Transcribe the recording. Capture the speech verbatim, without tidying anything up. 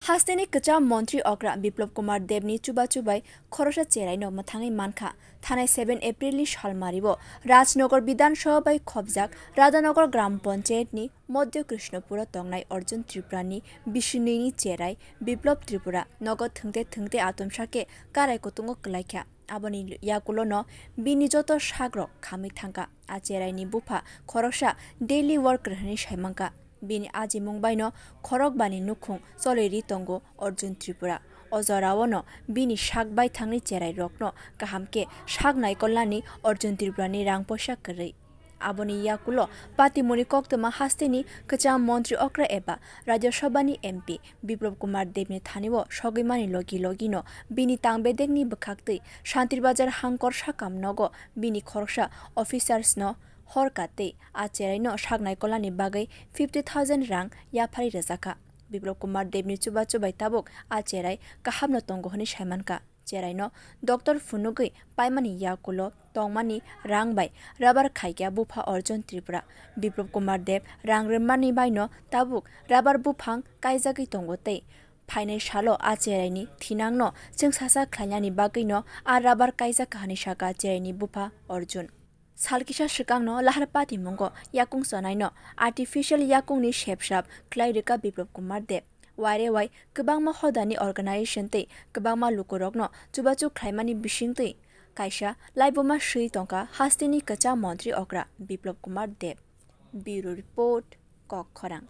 Hasteni kwcham montri okra Biplab Kumar Debni chubachu bai khoroksa cheraino mwthangwi mankha. Thanai seven Aprilni salmario Rajnagar Bidhan Sabha bai khopjak Radhanagar Gram Panchayatni Madhya Krishnapuro tongnai Arjun Tripurani bisinwini cherai Biplab Tripura nogo thwngte thwngte atomsa khe karai kutungo kwlaikha. Aboni yakulono bini joto sakrok khamwi thangkha. A cheraini bupha khoroksa daily worker hwnwi saimangkha. Bini ajimung baino khorokbani nukhung cholwi ri tongo Arjun Tripura. O jorao'-no bini sak baithangni cherairokno kaham khe sak naikolnani Arjun Tripurani rang poisa kwrwi. Aboni yakulo patimoni koktwma hasteni kwcham montri okra eba Rajya Sabhani M P Biplab Kumar Debni thanio sogwimani logi logino bini tangbedekni bwkhaktwi Shantir Bazar Hangkor sakam nogo bini khoroksa officers no hor katwi a cheraino sak naikolnani bagwi fifty thousand rang yapharwi rwjakha. Biplab Kumar Debni chubachu bai tabuk a cherai kahamno tongo hwnwi saimankha. Cheraino doctor phunugwi paimani yakulo tongmani rang bai rabar khaikha bupha Arjun Tripura. Biplab Kumar Deb rang rwmani baino tabuk rabar buphang kaijagwi tongo tei phainai salo a cheraini thinangno chwngsasa khlainani bagwino a rabar kaijakha hwnwi sakha cheraini bupha Arjun. Sal kisa swkangno lahar patimungo yakung chanaino artificial yakungni sepsap khlai rwkha Biplab Kumar Deb. Waire wai kwbangma hodani organization tei kwbangma lukurokno chubachu khlaimani bisingtwi kaisa laibuma swi tongkha hasteni kwcham montri okra Biplab Kumar Deb. Bureau Report, Kok Khorang.